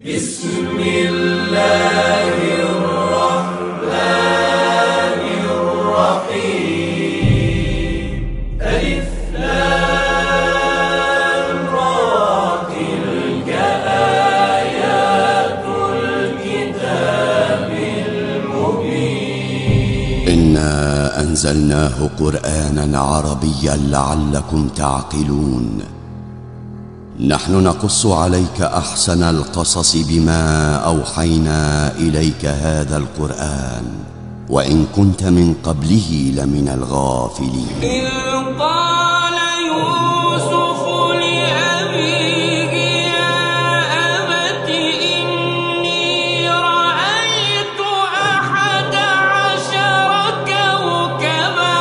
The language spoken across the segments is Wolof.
بسم الله الرحمن الرحيم ألف لام را تلك آيات الكتاب المبين إنا أنزلناه قرآنا عربيا لعلكم تعقلون نحن نقص عليك أحسن القصص بما أوحينا إليك هذا القرآن وإن كنت من قبله لمن الغافلين إذ قال يوسف لأبيه يا أبت إني رأيت 11 كوكبا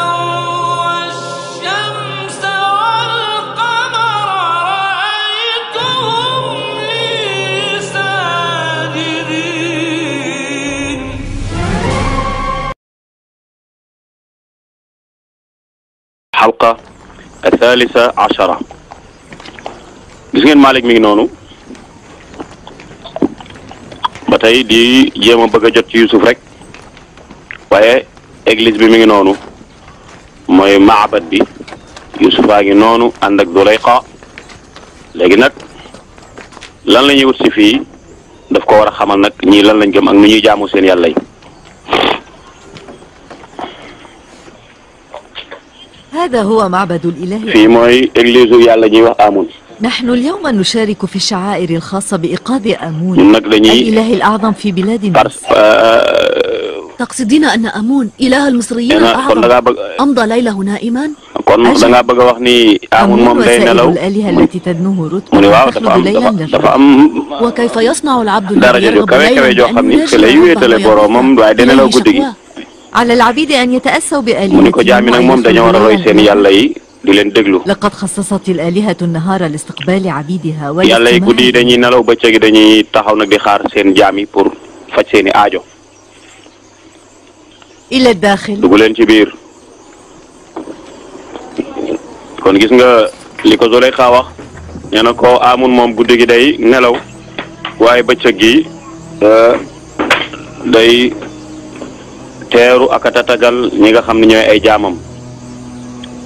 والشمس والقمر رأيتهم لي ساجدين الحلقة الثالثة عشرة. gis ngeen Malick mi ngi noonu ba tey di jéem a bëgg a jot ci Youssouf rek waaye église bi mi ngi noonu mooy maabat bi Youssouf a ngi noonu ànd ak Zulayqa léegi nag lan la ñuy wut si fii daf ko war a xamal nag ñii lan lañ gëm ak nu ñuy jaamu seen yàlla yi. هذا هو معبد الإله. fii mooy église yàlla ñuy wax Amun. نحن اليوم نشارك في الشعائر الخاصة بإيقاظ آمون ñun nag dañuy الإله الأعظم في بلاد مصر. تقصدين أن آمون إله المصريين الأعظم أمضى ليله نائما؟ kon da ngaa bëgg a wax ni Amun moom day nelaw الآلهة التي تدنوه رتبة mu ne waaw تخلد ليلا dafa am وكيف يصنع العبد الذي daraja ju يرغب kawe kawe joo xam ni fi lay wéetale boroomam waaye day nelaw guddi gi. على العبيد أن يتأسوا mu ni ko بآلهتهم jaami nag moom dañoo war a roy seen yàlla yi di leen déglu. لقد خصصت الآلهة النهار لاستقبال عبيدها yàlla yi guddi yi dañuy nelaw bëccëg yi dañuy taxaw nag di xaar seen jaam yi pour faj seeni aajo. إلى الداخل. dugg leen ci biir kon gis nga li ko Zulayxa wax nee na ko Amun moom guddi gi day nelaw waaye bëccëg gi day teeru ak a tatagal ñi nga xam ne ñooy ay jaamam.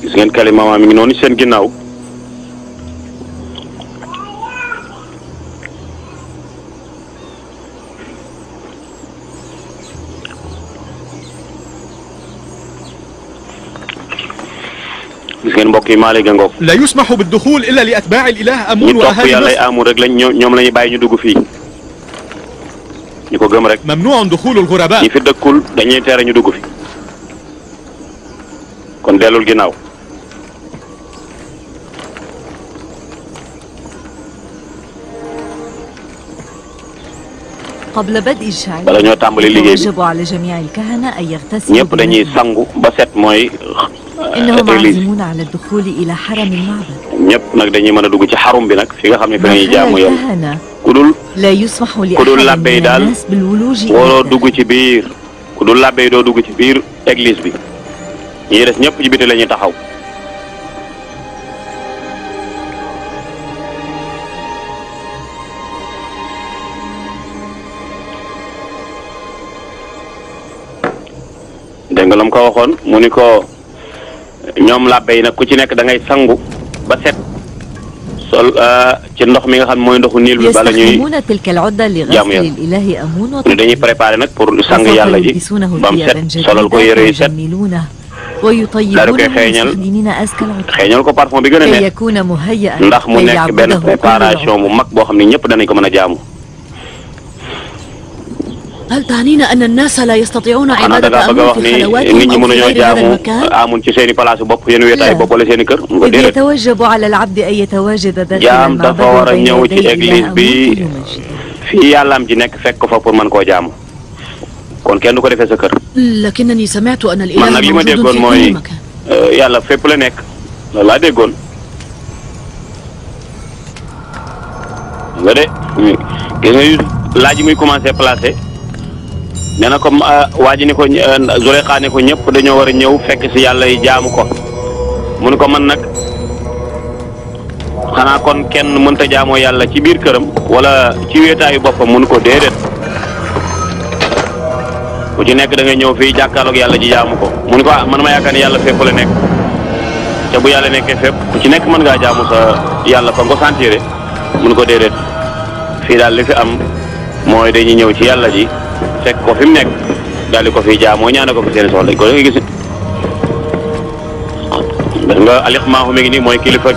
gis ngeen kalimama mi ngi noonu seen ginnaaw gis ngeen mbokk yi Malick Ngoog. لا يسمح بالدخول إلا لأتباع الإله آمون ñi topp وأهالي yàlla مصر. Amun rek lañ ñoom la ñuy bàyyi ñu dugg fii ñu ko gëm rek. ممنوع دخول الغرباء. ñi fi dëkkul dañuy tere ñu dugg fi kon dellul ginnaaw. قبل بدء الشعائر bala ñoo tàmbali liggéey bi يجب على جميع الكهنة أن يغتسلوا ñëpp dañuy sangu ba set mooy إنهم église عازمون على الدخول إلى حرم المعبد. ñëpp nag dañuy mën a dugg ci xarum bi nag fi nga xam ne fi lañuy jaamu yàlla الكهنة ku dul لا يسمح ku dul لأحد labbe yi من daal الناس بالولوج waroo إلى dugg ci biir ku dul labbe yi doo dugg ci biir église bi ñi des ñëpp ci biti la ñuy taxaw. dégg nga la mu ko waxoon mu ni ko ñoom labbe yi nag ku ci nekk da ngay sangu ba set sol ci ndox mi nga xam mooy ndoxu niil bi bala ñuy يستخدمون تلك العدة jaamu لغسل yàlla. الإله آمون ñu dañuy préparé nag pour sang yàlla ji ba mu set solal ko yére yu set ويجملونه daal di ويطيبونه koy xeeñal مستخدمين أزكى العطر xeeñal ko parfum bi gën a كي neex يكون مهيئا ndax mu كي nekk benn يعبده كل préparation bu mag boo xam ne ñëpp danañ ko mën a jaamu. هل تعنين أن الناس لا يستطيعون xanaa da عبادة ngaa bëgg a آمون wax في ni خلواتهم nit ñi أو في mënuñoo غير هذا jaamu المكان؟ Amun ci seeni place bopp seen wéetaay لا. bopp wala seeni kër mu ko إذ déedéet. يتوجب على العبد أن يتواجد داخل jaam dafa war المعبد a بين ñëw ci يدي église إله bi آمون ليمجده. fii yàllaam ji nekk fekk ko fa pour mën koo jaamu kon kenn du ko defee sa kër. لكنني سمعت أن man الإله nag li ma موجود déggoon في mooy كل مكان. yàlla fépp la nekk loolu laa déggoon nga de gis nga laaj yi muy commencé placé nee na comme waa ji ni ko Zulayxa ne ko ñëpp dañoo war a ñëw fekk si yàlla yi jaamu ko mu ne ko man nag xanaa kon kenn mënta jaamoo yàlla ci biir këram wala ci wéetaayu boppam mënu ko déedéet ku ci nekk da ngay ñëw fii jàkkaarloog yàlla ji jaamu ko mu ne ko man ma yaakaar ne yàlla fépp la nekk te bu yàlla nekkee fépp ku ci nekk mën ngaa jaamu sa yàlla fa nga ko sentiré mu ne ko déedéet fii daal li fi am mooy dañuy ñëw ci yàlla ji fekk ko fi mu nekk daal di ko fi jaamoo ñaane ko fi seen soxla dañ ko da nga gis nga alixmaahu mi ngi nii mooy kilifa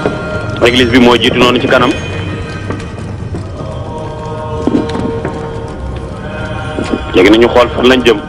église bi moo jiitu noonu ci kanam léegi nañu xool fan lañ jëm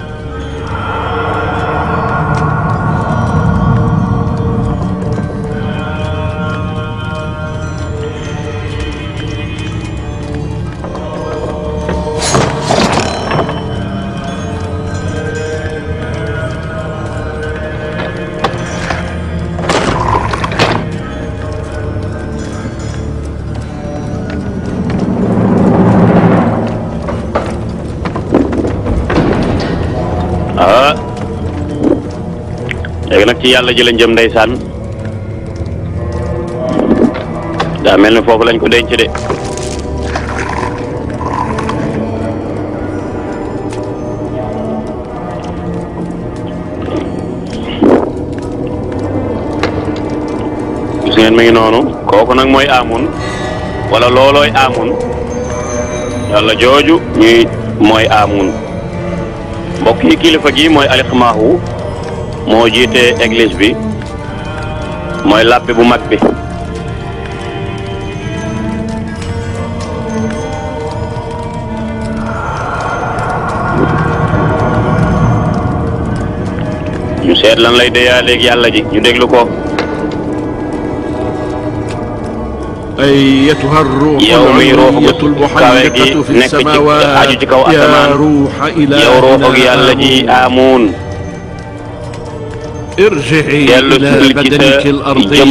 léegi nag ci yàlla ji lañ jëm ndeysaan daa mel ni foofu lañ ko denc de gis ngeen mi ngi noonu kooku nag mooy Amun wala loolooy Amun yàlla jooju ñuy mooy Amun mbokk yi kilifa gi mooy alixmaahu moo jiite église bi mooy làbbe bu mag bi ñu seet lan lay déyaaleeg yàlla ji ñu déglu ko أيتها الروح العلوية المحلقة في السماوات يا روح إلهنا آمون ارجعي إلى بدنك الأرضي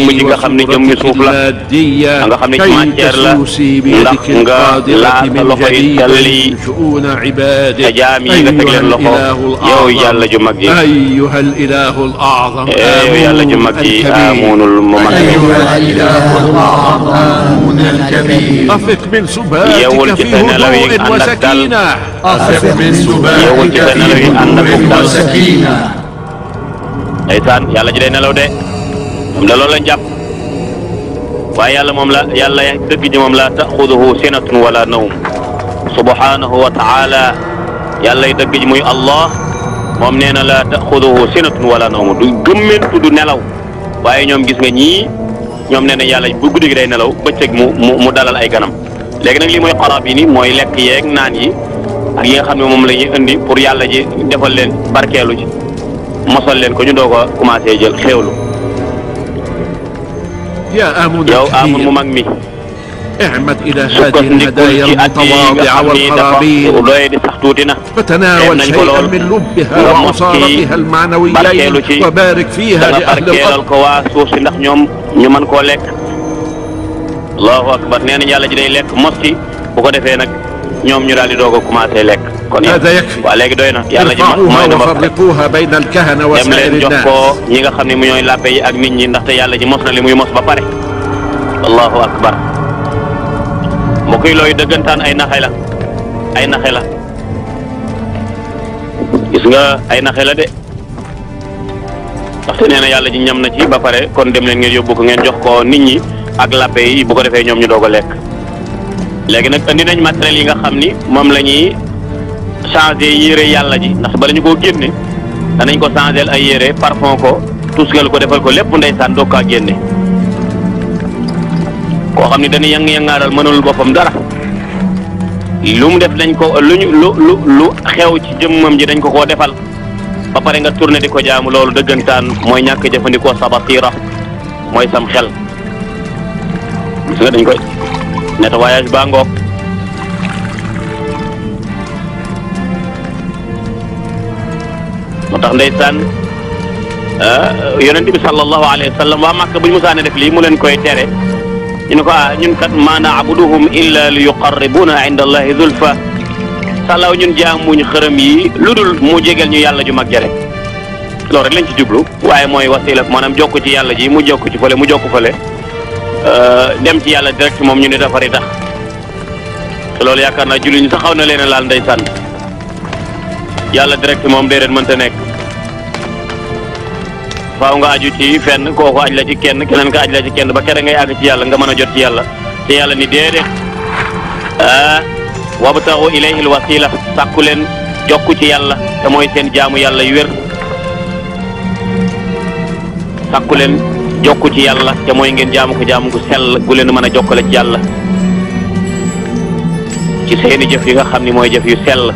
وسفلادية كي تسوسي بيدك القادرة من جديد شؤون عبادك أيها الإله الأعظم آمون الكبير أفق من سباتك في هدوء وسكينة أفق من سباتك في هدوء وسكينة ndeysaan yàlla ji day nelaw de moom la loolu lañ jàpp waaye yàlla moom la yàlla dëgg ji moom la taxuduhu sinatun wala nawm subhanahu wa taala yàlla dëgg ji muy Allah moom nee na la taxuduhu sinatun wala nawm du gëmmentu du nelaw waaye ñoom gis nga ñii ñoom nee na yàlla bu guddi gi day nelaw bëccëg mu dalal ay ganam léegi nag lii mooy xarab yi ni mooy lekk yeeg naan yi ak yi nga xam ne moom la ñuy indi pour yàlla ji defal leen barkeelu ci mosal leen ko ñu doog a commencé jël xéewlu yow Amun mu mag mi اعمد إلى هذه الهدايا المتواضعة والقرابين فتناول شيئا من لبها ومصارفها المعنويين وبارك فيها لأهل الأرض الله أكبر nee na yàlla ji day lekk mos ci bu ko defee nag ñoom ñu daal di doog a commencé lekk kon waa léegi doy na yàlla ji mooy na ma dem leen jox ko ñi nga xam ne mu ñooy làbbe yi ak nit ñi ndaxte yàlla ji mos na li muy mos ba pare allahu akbar mbokk yi looyu dëggantaan ay naxe la gis nga ay naxe la de ndaxte nee na yàlla ji ñam na ci ba pare kon dem leen ngeen yóbbu ko ngeen jox ko nit ñi ak làbbe yi bu ko defee ñoom ñu doog a lekk léegi nag andi nañ matériel yi nga xam ni moom la ñuy changer yére yàlla ji ndax bala ñu koo génne danañ ko changer ay yére parfum ko tusgal ko defal ko lépp ndeysaan doog kaa génne koo xam ni dañuy yëngaaral mënul boppam dara lu mu def dañ ko lu xew ci jëmmam ji dañ ko koo defal ba pare nga tourné di ko jaamu loolu dëggantaan mooy ñàkk jëfandikoo sa basiira mooy sam xel gis nga dañ koy nettoyage baa ngoog moo tax ndeysaan yonent bi sallallahu alayhi wa sallam waa Makka bu ñu musaane def lii mu leen koy tere ñu ne ko ñun kat ma na'buduhum illa li yuqarribuna inda allahi zulfa salaw ñun jaamuñ xërëm yi lu dul mu jégal ñu yàlla ju mag ja rek loolu rek lañ ci jublu waaye mooy wasila maanaam jokk ci yàlla ji mu jokk ci fële mu jokk fële dem ci yàlla direct moom ñu ne dafari tax te loolu yaakaar naa julli ñu sax xaw na leen a laal ndeysaan yàlla direct moom déedéet mënta nekk faaw nga aju ci fenn kooku aj la ci kenn keneen ka aj la ci kenn ba kere ngay àgg ci yàlla nga mën a jot ci yàlla te yàlla ni déedéet wabtaxu ilayhi alwasila sàkku leen jokku ci yàlla te mooy seen jaamu yàlla yu wér sàkku leen jokku ci yàlla te mooy ngeen jaamu ko jaamu gu sell gu leen mën a jokkale ci yàlla ci seeni jëf yi nga xam ni mooy jëf yu sell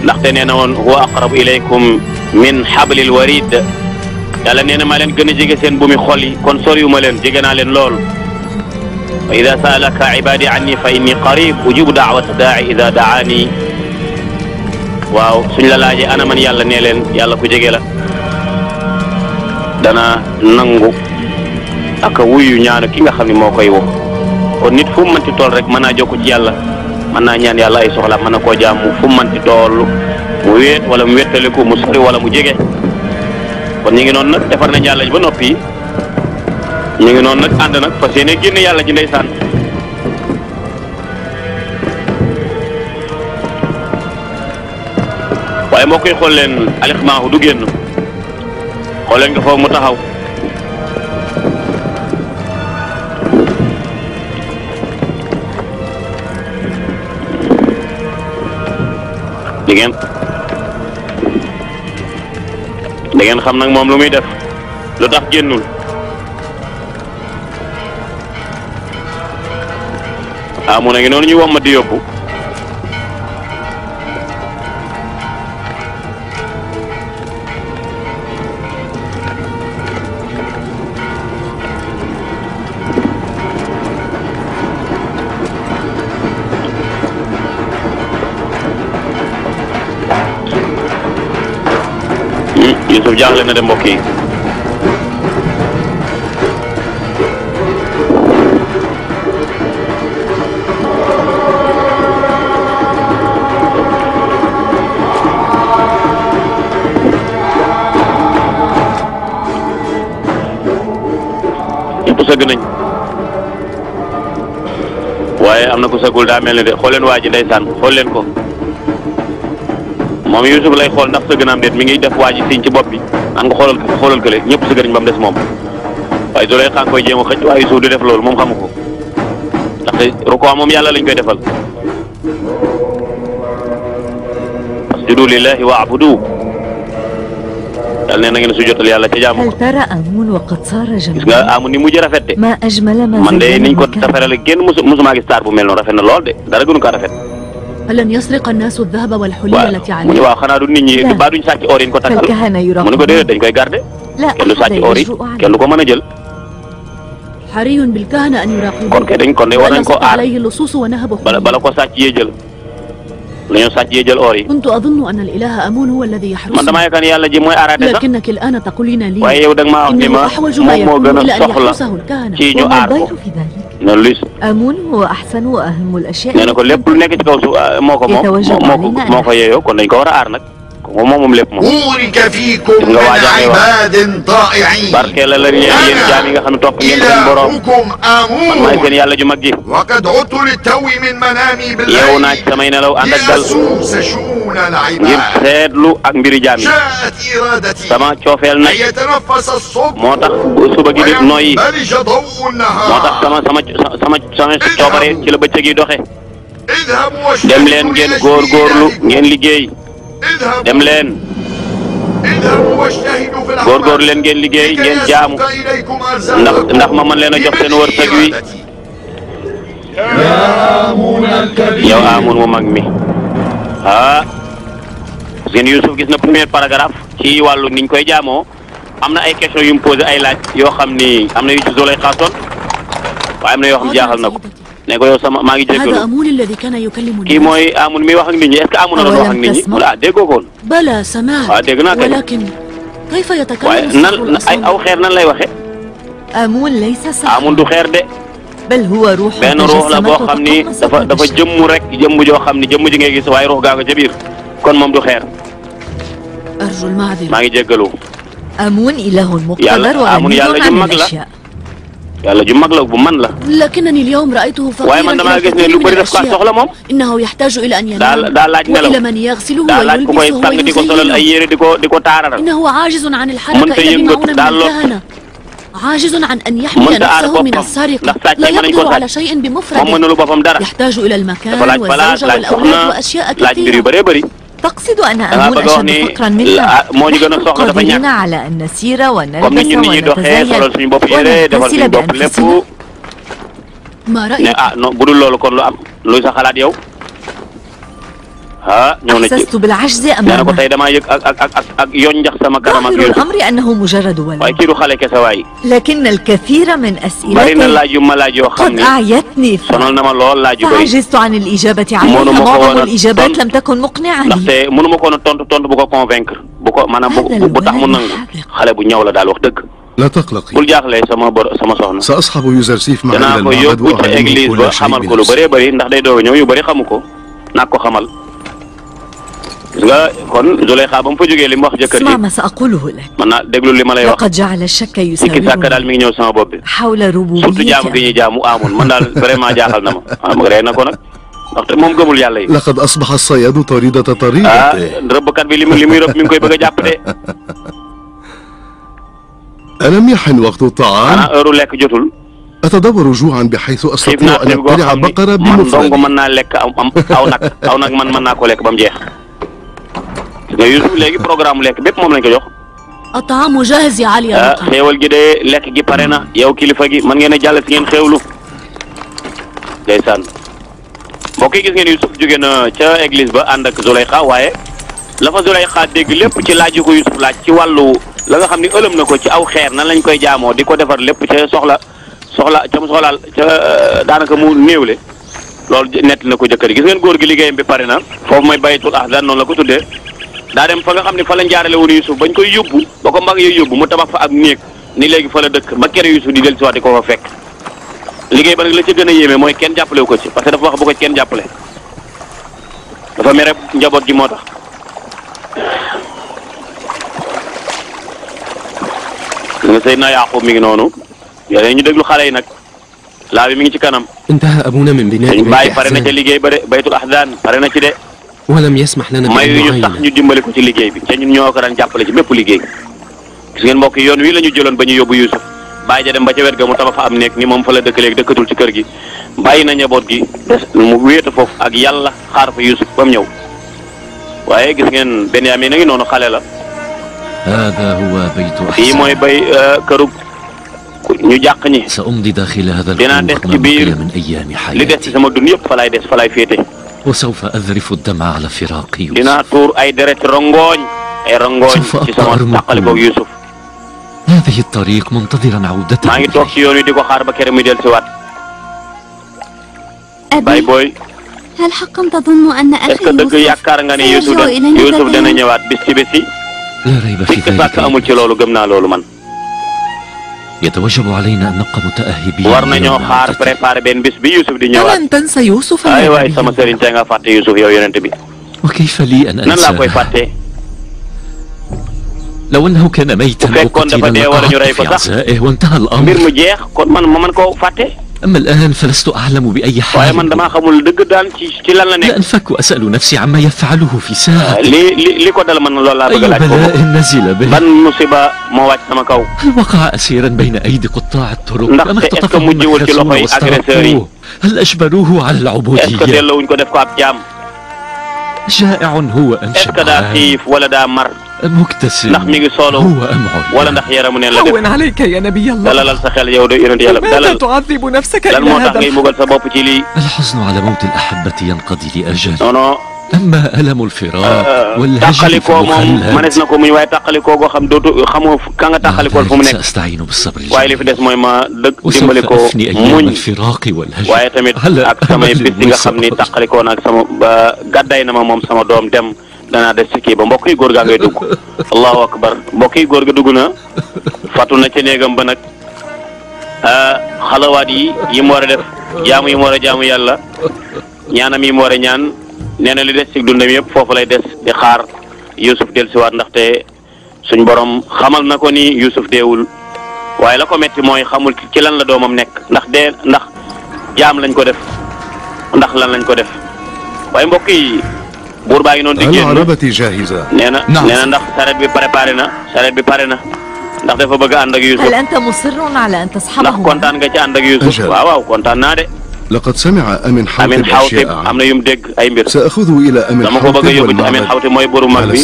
ndaxte nee na woon huwa aqrabu ilaykum min hablil warid yàlla nee na maa leen gën a jege seen bu mi xol yi kon soriwuma leen jege naa leen lool wa ida saalaka ibadi anni fa inni qarib ujibu daawata daai ida daani waaw suñ la laajee ana man yàlla nee leen yàlla ku jege la dana nangu ak a wuyu ñaanu ki nga xam ne moo koy woo kon nit fu mu mënti tool rek mën naa jokku ci yàlla mën naa ñaan yàlla ay soxla mën na koo jaamu fu mu mënti tool mu wéet wala mu wéttaliku mu sori wala mu jege kon ñu ngi noonu nag defar nañ yàlla ji ba noppi ñu ngi noonu nag ànd nag fas yéene génn yàlla ji ndeysaan waaye mbokk yi xool leen alixmaahu du génn xool leen nga foofu mu taxaw da ngeen xam nag moom lu muy def lu tax génnul mu ne ngi noonu ñuy womma di yóbbu Yusuf jaaxle na de mbokk yi ñëpp sëgg nañ waaye am na ku sëggul daa mel ni de xool leen waa ji ndeysaan xool leen ko moom Youssouf lay xool ndax sëgg naam déet mi ngi def waa ji siñ ci bopp bi naan nga xoolal kële ñëpp sëgg nañ ba mu des moom waaye du lay xaan koy jéem a xëcc waaye Youssouf di def loolu moom xamu ko ndaxte rukkoo moom yàlla lañ koy defal asjudu lillahi wa abudu yàlla nee na ngeen sujjóotal yàlla ca jaamu ko gis nga Amun ni mujj rafet de man de niñ ko tafarale kenn mosumaa gis taar bu mel noonu rafet na lool de dara gënu kaa rafet ألن يسرق الناس الذهب والحلي التي عليه؟ mu ne waaw xanaa du nit ñi ba duñ sàcc or yi ñu ko takkal mu ne ko déedéet dañ koy garder kenn du sàcc or yi kenn du ko mën a jël. حري بالكهنة أن يراقبوه. kon kay dañ kon de war nañ ko aar عليه اللصوص ونهبه. bala ko sàcc yee jël la ñoo sàcc yee jël or yi. كنت أظن أن الإله أمون هو الذي يحرسه. man damaa yaakaar ne yàlla ji mooy aaraate sax. لكنك الآن تقولين لي. waaye yow da nga maa wax ni ma moom moo gën a soxla ci ñu aar ko. noonu luy. أمون هو أحسن وأهم الأشياء. nee na ko lépp lu nekk ci kaw suuf moo ko moo ko yeeyoo kon dañ ko war a aar nag moom lépp moom. بورك فيكم من عباد طائعين. barkeel la yéen jaam yi nga xam ne topp ngeen seen borom. man maay seen yàlla ju mag ji. وقد عدت للتو من منامي بالليل. yeewu naa ci samay nelaw ànd ak dal. ليسوس شؤون العباد. ngir seetlu ak mbiri jaam yi. جاءت إرادتي. sama coofeel nag. أن يتنفس الصبح. moo tax suba gi di nooyi. وينبلج ضوء النهار. moo tax sama coobare ci la bëccëg yi doxe. اذهبوا واشتهدوا dem leen ngeen góorgóorlu ngeen liggéey. dem leen góorgóorlu leen ngeen liggéey ngeen jaamu ndax ma mën leen a jox seen wërsëg wi yow Amun mu mag mi seen Youssouf gis na premier paragraphe ci wàllu niñ koy jaamoo am na ay question yu mu posé ay laaj yoo xam ni am na yu ci Zolay xaasoon waaye am na yoo xam jaaxal na ko ne ko yow sama maa ngi jéggalu kii mooy Amun mi wax ak nit ñi est-ce que Amun na doon wax ak nit ñi ah déggoo ko woon waaw dégg naa kay waaye nan ay aw xeer nan lay waxee Amun du xeer de benn ruux la boo xam ni dafa jëmm rek jëmm joo xam ni jëmm ji ngay gis waaye ruux gaa nga ca biir kon moom du xeer maa ngi jéggalu أمون إله مقتدر وغني عن الأشياء. yàlla ju mag la bu man la. لكنني اليوم رأيته waaye man damaa gis ne lu bëri daf kaa soxla moom. إنه يحتاج إلى أن ينام daa laaj nelaw وإلى من يغسله daa laaj ku koy sang di ko solal ay yére di ko taararal. إنه عاجز عن الحركة mënta إلا yëngatu بمعونة daa من lot. الكهنة عاجز عن أن يحمي نفسه من السرقة لا يقدر على شيء moom بمفرده mënulu boppam dara. يحتاج إلى المكان dafa laaj palaas والزوجة laaj والأولاد soxna وأشياء laaj mbir yu كثيرة. bëree bëri. تقصد أن dangaa أمون bëgg a wax أشد ni فقرا منا moo ñu gën a soxla dafa قادرين ñàkk. على أن نسير comme ni ونلبس ñun ni ñuy doxee solal ونتزين suñu bopp yére defal ونغتسل suñu bopp lépp. بأنفسنا. ما ne رأيك؟ ah non bu dul loolu kon lu am luy sa xalaat yow. ah ñëw na ci أحسست بالعجز nee na ko أمامه. tey damaa yëg ak yonjax sama kanam ak ظاهر yooyu. الأمر أنه مجرد waaye ولد kii du xale kese waay. لكن الكثير من bari na أسئلته laaj yu ma laaj yoo xam قد ni أعيتني sonal na ma lool laaj yu bëri. فعجزت عن الإجابة عليها. mënuma ko woon معظم a الإجابات tontu لم تكن مقنعة لي. ndaxte mënuma ko woon a tontu bu ko convaincre bu ko maanaam bu tax mu nangu xale bu ñëw la daal wax dëgg. لا تقلقي. bul jaaxle sama soxna. سأصحب يوزرسيف معي إلى danaa ko المعبد yóbbu ca وأعلمه église ba كل شيء xamal ko lu بنفسي. bëree bëri ndax day doog a ñëw yu bëri xamu ko naa ko xamal. gis nga kon Zuleyxa ba mu fa jógee li mu wax jëkkër اسمع ji ما سأقوله لك. mën naa déglu li ma lay wax. لقد جعل الشك sikki sàkk daal يساورني mi ngi ñëw sama bopp bi. حول surtout jaamu gi ربوبيته. ñuy jaamu amul man daal vraiment jaaxal na ma ah rey na ko nag ndaxte moom gëmul yàlla yi. لقد أصبح الصياد طريدة ah طريقته. rëbbkat bi li muy rëbb mi ngi koy bëgg a jàpp de. ألم يحن وقت الطعام؟ xanaa heure lekk jotul. أتدور جوعا بحيث xiif أستطيع naa أن xiif goo أبتلع xam ni بقرة man dong بمفردي. mën naa lekk aw nag man mën naa ko lekk ba mu jeex. nga Youssouf léegi programme lekk bépp moom lañ ko jox. الطعام جاهز يا علي يا مقر. xéewal gi de lekk gi pare na yow kilifa gi mën ngeen a jàll si ngeen xéewlu. ndeysaan mbokk yi gis ngeen Youssouf jóge na ca église ba ànd ak Zuleyxa waaye la fa Zuleyxa dégg lépp ci laaj yu ko Youssouf laaj ci wàllu la nga xam ni ëlëm na ko ci aw xeer nan lañ koy jaamoo di ko defar lépp ca soxlaal ca daanaka mu néewle loolu nett na ko jëkkër gis ngeen góor gi liggéeyam bi pare na foofu mooy baytul ahzan noonu la ko tuddee daa dem fa nga xam ne fa lañ jaarale woon Youssouf bañ koy yóbbu ba ko mag yooyu yóbbu mu tabax fa ab néeg ni léegi fa la dëkk ba kere Youssouf di del si waat di ko fa fekk liggéey ba nag la ca gën a yéeme mooy kenn jàppale ko ci parce que dafa wax bu ko kenn jàppale dafa mere njaboot gi moo tax nga Seydina Yaaqub mi ngi noonu yooyu ñu déglu xale yi nag laa bi mi ngi ci kanam انتهى أبونا من بناء dañ بيت bàyyi pare na ca أحزان liggéey ba de baytul ahzan pare na ci de ولم يسمح لنا mayu بأن ñu sax نعين. ñu dimbali ko ci liggéey bi te ñun ñoo ko daan jàppale ci bépp liggéey gis ngeen mbokk yi yoon wi la ñu jëloon ba ñu yóbbu Youssouf bàyyi ja dem ba ca wet ga mu tabax fa am nekk ni moom fa la dëkk léegi dëkkatul ci kër gi bàyyi na njaboot gi des mu wéetu foofu ak yàlla xaar fa Youssouf ba mu ñëw waaye gis ngeen Benyamin a ngi noonu xale la هذا هو بيت fii mooy bay kërug ñu jàq ñi سأمضي داخل هذا dinaa des الخوخ ci ما بقي biir من أيام li des ci حياتي sama dund yëpp fa laay des fa laay féete وسوف أذرف الدمع على فراق dinaa يوسف tuur ay deret rongooñ ay rongooñ Safa ci sama Armuk. tàqalikoog Youssouf هذه الطريق منتظرا عودته maa ngi toog ci yoon wi di ko xaar ba kere muy del si waat bay أبي booy هل حقا تظن أن est-ce أخي que dëgg يوسف yaakaar nga ne سيرجع إلينا Youssouf dana غدا؟ ñëwaat bis ci bis yi لا ريب في sikk sàkk amul ذلك ci loolu gëm naa loolu man يتوجب علينا أن نبقى متأهبين war nañoo ليوم xaar عودته. préparer benn bis bi Youssouf di ñëwaat ألن تنسى يوسف ay يا waay نبي sama الله؟ sëriñ tey nga fàtte Youssouf yow yonent bi وكيف لي أن nan laa koy أنساه fàtte لو أنه كان ميتا bu fekkoon dafa وقتيلا dee wala ñu rey لقعدت ko في sax عزائه وانتهى mbir الأمر mu jeex kon man ma mën koo fàtte أما الآن فلست أعلم بأي waaye man حال damaa xamul dëgg daal ci lan la لا nekk أنفك وأسأل نفسي عما يفعله في ساعة li ko dal man loolu laa bëgg أي laaj ko بلاء نزل به ban musiba moo wàcc sama kaw هل وقع أسيرا بين أيدي قطاع الطرق ndax أم est-ce que اختطفه mujjewul ci المكاسون loxoy agresseurs yi واسترقوه هل أجبروه على est-ce que العبودية delloowuñ ko def ko ab jaam جائع هو أم est-ce que daa شبعان xiif wala daa mar أم مكتسب ndax mi ngi solo هو أم wala عريان ndax yaramu neen la def هون عليك يا نبي الله. dalalal sa xel yow de yonent yàlla لماذا dalal تعذب نفسك lan إلى moo tax هذا ngay mugal sa bopp ci lii الحزن على موت الأحبة ينقضي لأجل non non أما ألم الفراق والهجر في tàqalikoo moom المخلد mënees na ko muñ waaye tàqalikoo goo xam dootu xamoo ka nga tàqalikool fu mu nekk سأستعين بالصبر waaye li fi des mooy ma dimbali وسوف ko أفني أيام muñ الفراق والهجر waaye tamit على ak samay أمل bis yi nga xam ni وصبر. tàqalikoo na ak sama ba gàdday na ma moom sama doom dem danaa des ci kii ba mbokk yi góor gaa ngay dugg allahu akbar mbokk yi góor ga dugg na fatu na ca néegam ba nag xalawaat yi mu war a def jaamu yi mu war a jaamu yàlla ñaanam yi mu war a ñaan nee na li des ci dundam yëpp foofu lay des di xaar Youssouf dellusiwaat ndaxte suñ borom xamal na ko ni Yuusuf deewul waaye la ko metti mooy xamul ci lan la doomam nekk ndax jaam lañ ko def ndax lan lañ ko def waaye mbokk yi buur baa ngi noonu di génn nee na ndax saret bi préparé na ndax dafa bëgg a ànd ak Yuusuf. هل أنت مصر على أن تصحبه؟ ndax kontaan nga ci ànd ak Yuusuf. waaw kontaan naa de. لقد سمع أمين Amin حوطب am na yum dégg ay mbir. سأخذه إلى أمين dama ko bëgg a yóbbu ci Amin حوطب Xawtib mooy buuru mag bi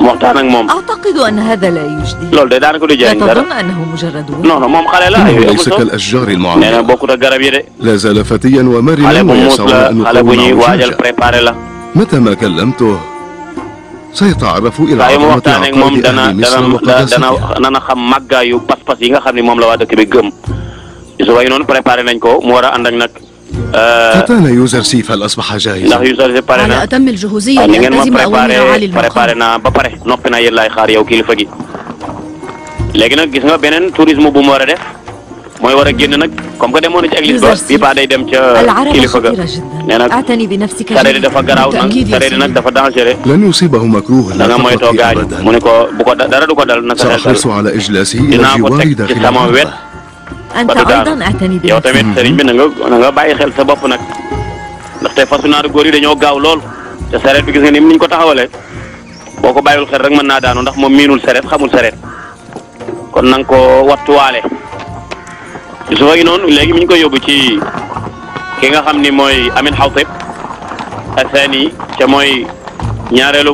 mu waxtaan ak moom. أعتقد أن هذا لا يجدي. loolu de daanaka du لا jëriñ dara. تظن أنه مجرد non non moom xale la. إنه ليس كالأشجار nee na المعمرة bokkut ak garab yi de. لا زال فتيا ومرنا xale bu muus ويسعى la أن xale bu ñuy يقوم waajal عوجاجا préparé la. متى ما كلمته سيتعرف إلى saa yu ma عظمة waxtaanee ak moom عقائد أهل مصر وقداستها dana xam màggaayu pas-pas yi nga xam ne moom la waa dëkk bi gëm. su way noonu préparé nañ ko mu war a ànd ak nag. فتانا يوزرسيف هل أصبح جاهزا؟ ndax Yuusuf pare na على أتم الجهوزية ni ngeen ma لألتزم أوامر عالي préparé المقام. naa ba pare noppi naa yéen laay xaar yow kilifa gi. léegi nag gis nga beneen tourisme bu mu war a def mooy war a génn nag comme que demoon na ci église ba bii ba day dem ca kilifa ga nee nag أعتني بنفسك sareet yi dafa garaaw nag sareet yi nag dafa dangereux. لن يصيبه مكروه da nga لا moytoo تقطي gaañ أبدا mu ne ko bu ko dara du ko dal naka سأحرص على إجلاسه إلى dinaa ko الجوار teg ci داخل sama wet الغرفة أنت ba du أيضا daanu أعتني yow بنفسك. tamit sëriñ bi na nga bàyyi xel sa bopp nag ndaxte fasu naaru góor yi dañoo gaaw lool te sareet bi gis nga ni niñ ko taxawalee boo ko bàyyiwul xel rek mën naa daanu ndax moom miinul sareet xamul sareet kon na nga ko wattuwaale su fa gi noonu léegi mi ñu koy yóbbu ci ki nga xam ni mooy Amin Xawtib Athani ca mooy ñaareelu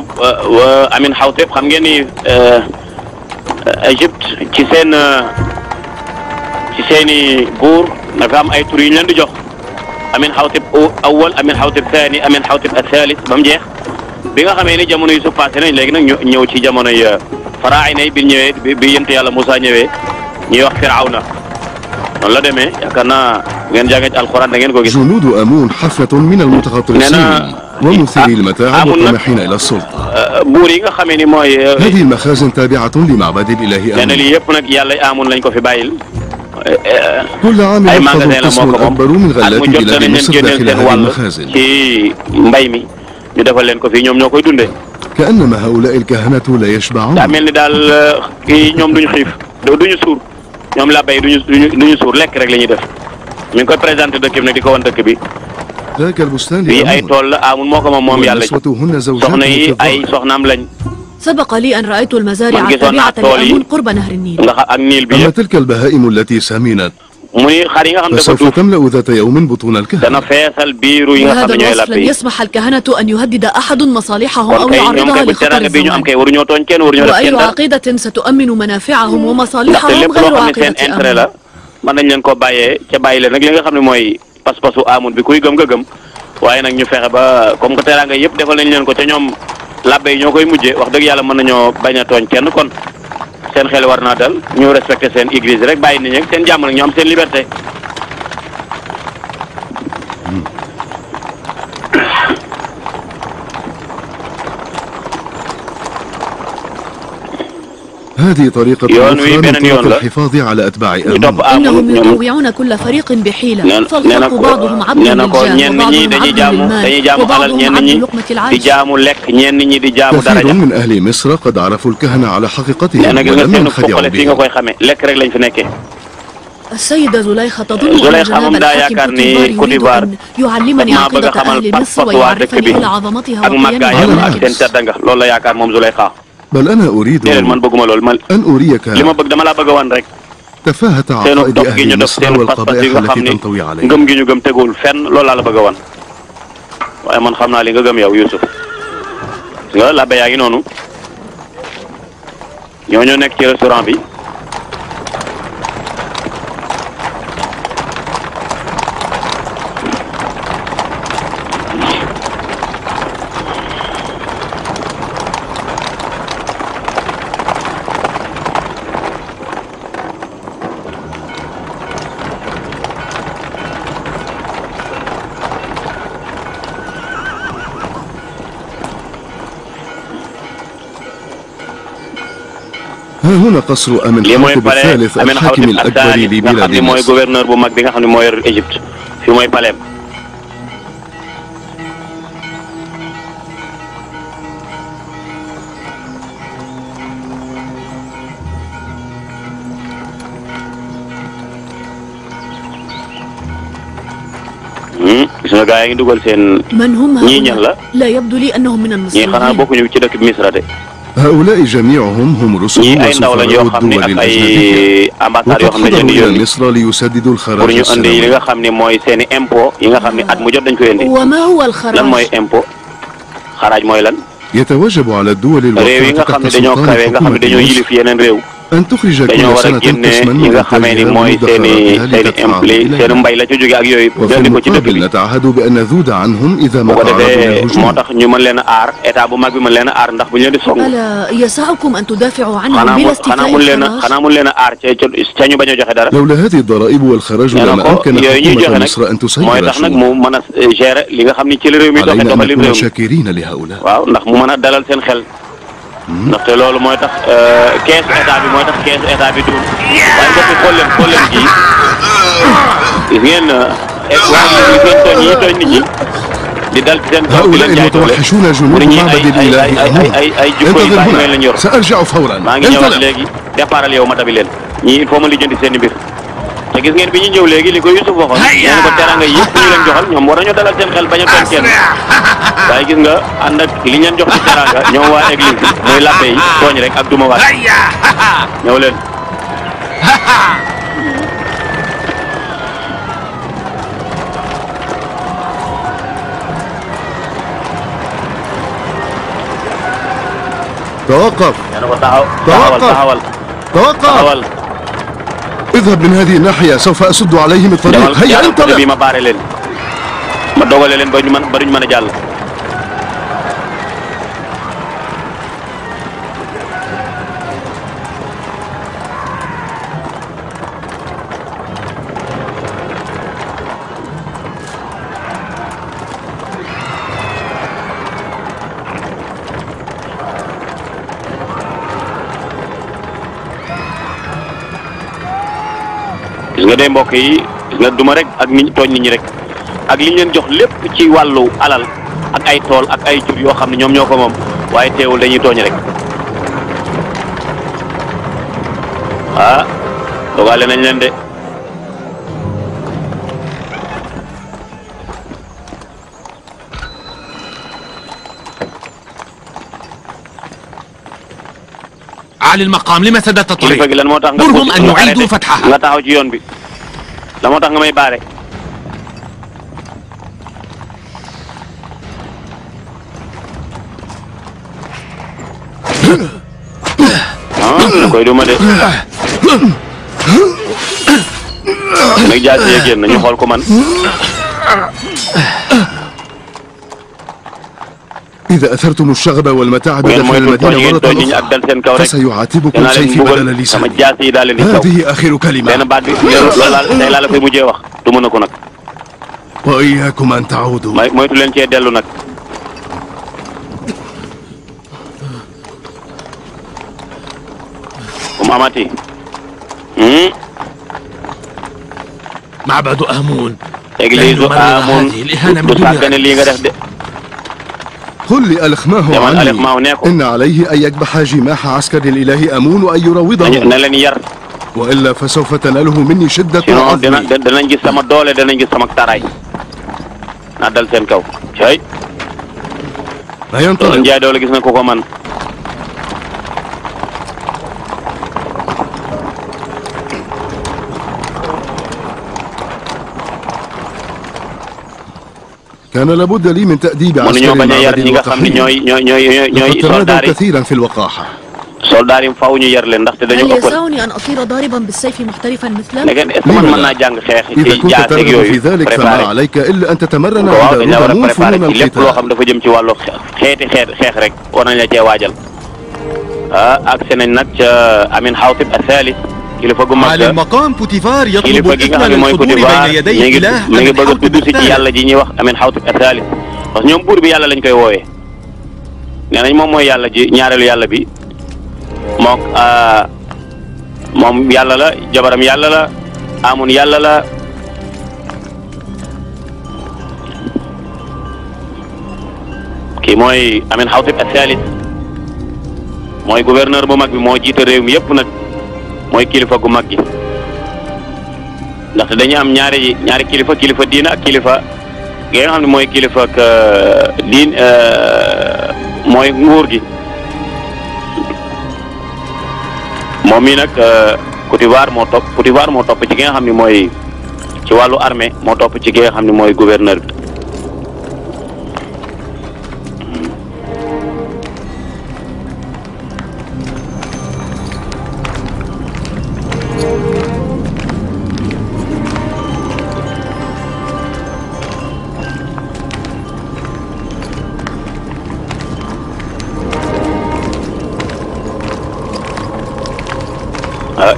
Amin Xawtib xam ngeen ni Égypte ci seeni buur dafa am ay tur yu ñu leen di jox Amin Xawtib awwal Amin Xawtib Thani Amin Xawtib Athalis ba mu jeex bi nga xamee ni jamono yi su passé nañ léegi nag ñu ñëw ci jamono yi faraayina yi bi ñëwee bi yent yàlla Moussa ñëwee ñuy wax Firawna noonu la demee yaakaar naa ngeen jàngee ci alxuraan da ngeen ko gis. جنود أمون حفلة من المتغطرسين ومثيري المتاعب والطامحين إلى السلطة. buur yi nga xamee ni mooy. هذه المخازن تابعة لمعبد الإله nee na آمون. lii yëpp nag yàlla Amun lañ ko fi bàyyil. كل عام ay يحفظ magasin la القسم moo ko moom الأكبر من ak غلات mu jot بلاد danañ leen مصر génneel داخل seen هذه wàll المخازن. ci mbay mi ñu defal leen ko fii ñoom ñoo koy dundee. كأنما هؤلاء الكهنة لا يشبعون. daa mel ni daal kii ñoom duñu xiif duñu suur ñoom la bay duñu suur lekk rek la ñuy def mi ngi koy présenté dëkk bi nag di ko wan dëkk bi. ذاك البستان fii ay لآمون tool la Amun moo ko moom yàlla ونسوتهن زوجات soxna yi في ay الظاهر. soxnaam lañ. سبق لي أن رأيت المزارع man gisoon naa التابعة tool yi لأمون قرب نهر النيل. nga ak niil bi أما yëpp تلك البهائم التي سمنت muy xar yi nga xam dafa فسوف duuf تملأ ذات يوم بطون dana الكهنة. feesal biiru yi nga xam بهذا ne ñooy الوصف lapp لن yi. يسمح الكهنة أن يهدد أحد مصالحهم kon أو kay ñoom يعرضها kay bu لخطر teraanga bi ñu am الزوال. kay waruñoo tooñ kenn waruñoo def وأي kenn dara عقيدة ستؤمن منافعهم ndaxte ومصالحهم lépp loo غير xam ne seen عقيدة intérêt أمن. la mën nañ leen ko bàyyee ca bàyyi leen nag li nga xam ne mooy pas-pasu Amun bi kuy gëm nga gëm waaye nag ñu fexe ba comme que teraanga yëpp defal nañ leen ko ca ñoom labbe yi ñoo koy mujjee wax dëgg yàlla mën nañoo bañ a tooñ kenn kon seen xel war naa dal ñu respecté seen église rek bàyyi nit ñi seen jàmm nag ñu am seen liberté. هذه طريقة يون أخرى وي من بين طرق يون لا. الحفاظ على أتباع ñu آمون. topp Amun إنهم ñoom يطوعون كل فريق بحيلة nee na فالخلق بعضهم عبد nee na ko للجاه ñenn ñi وبعضهم dañuy عبد jaamu dañuy للمال jaamu alal وبعضهم ñenn عبد ñi لقمة di العيش. jaamu lekk ñenn ñi di jaamu كثير daraja. من أهل مصر قد عرفوا الكهنة على nee حقيقتهم na gis nga ولم seen ينخدعوا fukkale fii nga بهم. koy xamee lekk rek lañ fi nekkee. السيدة زليخة تظن أن Zuleyxa جناب moom daa الحاكم yaakaar ni كوتيفار Côte يريد d'Ivoire أن يعلمني maa bëgg a عقيدة xamal أهل مصر pas-pas waa dëkk ويعرفني bi إلى عظمتها ak màggaayam وقيمها. ak seen tedd nga loolu la yaakaar moom Zuleyxa. بل أنا أريد déedéet man bëgguma loolu man أن أريك li ma bëgg dama laa bëgg a wan rek تفاهة seenu عقائد dox gi ñu أهل def مصر seenu pas-pas yi والقبائح nga xam التي ni تنطوي عليها. ngëm gi ñu gëm tegul fenn loolu laa la bëgg a wan waaye man xam naa li nga gëm yow Youssouf nga labbe yaa ngi noonu ñoo nekk ci restaurant bi. ها هنا قصر أمين lii mooy حوتب palais الثالث Amin الحاكم Xawtib الأكبر Athani nga xam لبلاد ne mooy مصر. gouverneur bu mag bi nga xam ne moo yor Égypte fii mooy palais gis nga gaa yi ngi dugal seen. من هم ñii ñan la. لا يبدو لي أنهم من ñii xanaa المصريين. bokkuñu ci dëkk bi Misra de. هؤلاء جميعهم هم رسل ñii ay ndaw lañ yoo وسفراء xam ne الدول ak ay الأجنبية ambassades yoo وقد xam ne dañ حضروا di إلى yónni مصر ليسددوا pour الخراج ñu indi li السنوي nga xam ne mooy seen i impôt yi nga xam ne at mu jot dañ koy indi. وما هو lan mooy الخراج؟ impôt xaraaj mooy lan. يتوجب على الدول réew yi nga الواقعة xam ne تحت dañoo سلطان kawe nga xam ne dañoo حكومة yilif yeneen réew. أن تخرج dañoo كل war a سنة génne قسما yi من nga xamee ni إنتاجها mooy seen i ومدخراتها seen i لتدفع impli seen إليها mbay la ca jóge ak yooyu. وفي indi ko ci dëkk bi. المقابل نتعهد بأن نذود عنهم إذا bu ما ko تعرضوا defee moo للهجوم tax ñu mën leen a aar état bu mag bi mën leen a aar ndax bu ñu leen di song. ألا يسعكم أن تدافعوا عنهم xanaa بلا mu استيفاء mun leen a الخراج؟ xanaa mun leen a aar ca ñu bañ a joxe dara. لولا هذه الضرائب والخراج nee na لما ko أمكن yooyu ñuy حكومة joxe nag مصر أن mooy تسير tax nag الشؤون mu mën a gérer li nga xam ni ci la réew mi doxee علينا أن doxalin نكون réew mi. شاكرين لهؤلاء waaw ndax mu mën a dalal seen xel. ndaxte loolu mooy tax keesu état bi mooy tax keesu état bi dund. waaye mbokk yi xool leen ji gis ngeen waa ji gis ngeen tooñ yi tooñ nit ñi di dal ci seen kaw di هؤلاء leen jaay doole. المتوحشون جنود ñii معبد الإله أمون ay jikko yu انتظر baax yooyu lañ هنا yor. سأرجع فورا maa ngi ñëwaat انطلق léegi départal yow ma tabi leen ñii il faut ma lijjanti seen i mbir te gis ngeen bi ñu ñëw léegi li ko Yusuf waxoon nee na ko teranga yëpp ñu leen joxal ñoom war nañoo dalal seen xel bañ a tooñ kenn waaye gis nga ànd ak li ñu leen jox ci teranga ñoom waa église bi muy labbe yi tooñ rek ak duma waat ñëw leen توقف nee na ko taxawal توقف اذهب من هذه الناحية سوف أسد عليهم الطريق هيا انطلق bi ma baare leen ma dogale leen ba duñ mën a jàll gis nga dee mbokk yi gis nga duma rek ak nit tooñ nit ñi rek ak li ñu leen jox lépp ci wàllu alal ak ay tool ak ay jur yoo xam ne ñoom ñoo ko moom waaye teewul dañuy tooñ rek ah dogale nañ leen de على المقام لما سددت الطريق kilifa gi lan moo tax nga مرهم أن يعيدوا فتحها nga taxaw ci yoon bi la moo tax nga may baare da koy duma de nag jaal si génn ñu xool ko man إذا أثرتم الشغب والمتاعب ngeen داخل mooy tooñ المدينة ngeen مرة tooñ nit ñi ak أخرى dal seen kaw rek فسيعاتبكم danaa leen سيفي بدل mbugal sama لساني jaas yi daal leen di kaw هذه آخر benn كلمة baat bi loolu tey laa la koy mujjee wax du mën a ko nag وإياكم أن تعودوا moytu leen cee dellu nag amati معبد آمون église Amun du sàggane lii nga def de قل لألخماه demal عني Alexmaaw nee ko إن عليه أن يكبح جماح عسكر الإله أمون وأن يروضه na leen yar وإلا فسوف تناله مني شدة sinon عظمي danañ gis sama doole danañ gis sama taraay na dal seen kaw cay لا ينطلق njaay doole gis na ko ko man كان لابد لي من تأديب عسكر mënuñoo bañ a yar المعبد ñi nga xam ne الوقحي ñooy لقد soldaar تمادوا yi كثيرا في الوقاحة soldaar yi faaw ñu yar leen ndaxte هل dañoo ëppal يسعني أن أطير ضاربا بالسيف محترفا مثله؟ léegi est-ce que man mën naa jàng xeex إذا ci كنت jaaseeg ترغب في yooyu ذلك فما préparé عليك إلا أن تتمرن waaw على dañ la war a عموم préparé فنون ci lépp loo xam القتال dafa jëm ci wàllu xeex rek war nañ la cee waajal ak nañ nag ca Amin Xawtib Athali kilifa gu mag على المقام بوتيفار يطلب kilifa gi nga الإثم xam ne mooy للحضور Potifar بين يدي الإله mi ngi أمن bëgg a حوتب tudd si ci الثالث. yàlla ji ñuy wax Amin Xawtib Athali parce que ñoom buur bi yàlla lañ koy woowee nee nañ moom mooy yàlla ji ñaareelu yàlla bi moom yàlla la jabaram yàlla la Amun yàlla la kii mooy Amin Xawtib Athaalis mooy gouverneur bu mag bi moo jiite réew mi yëpp nag mooy kilifa gu mag gi ndaxte dañu am ñaari kilifa diina ak kilifa gi nga xam ne mooy kilifa ak diin mooy nguur gi moom mii nag Côte d'Ivoire moo topp ci ki nga xam ne mooy ci wàllu armée moo topp ci ki nga xam ne mooy gouverneur bi.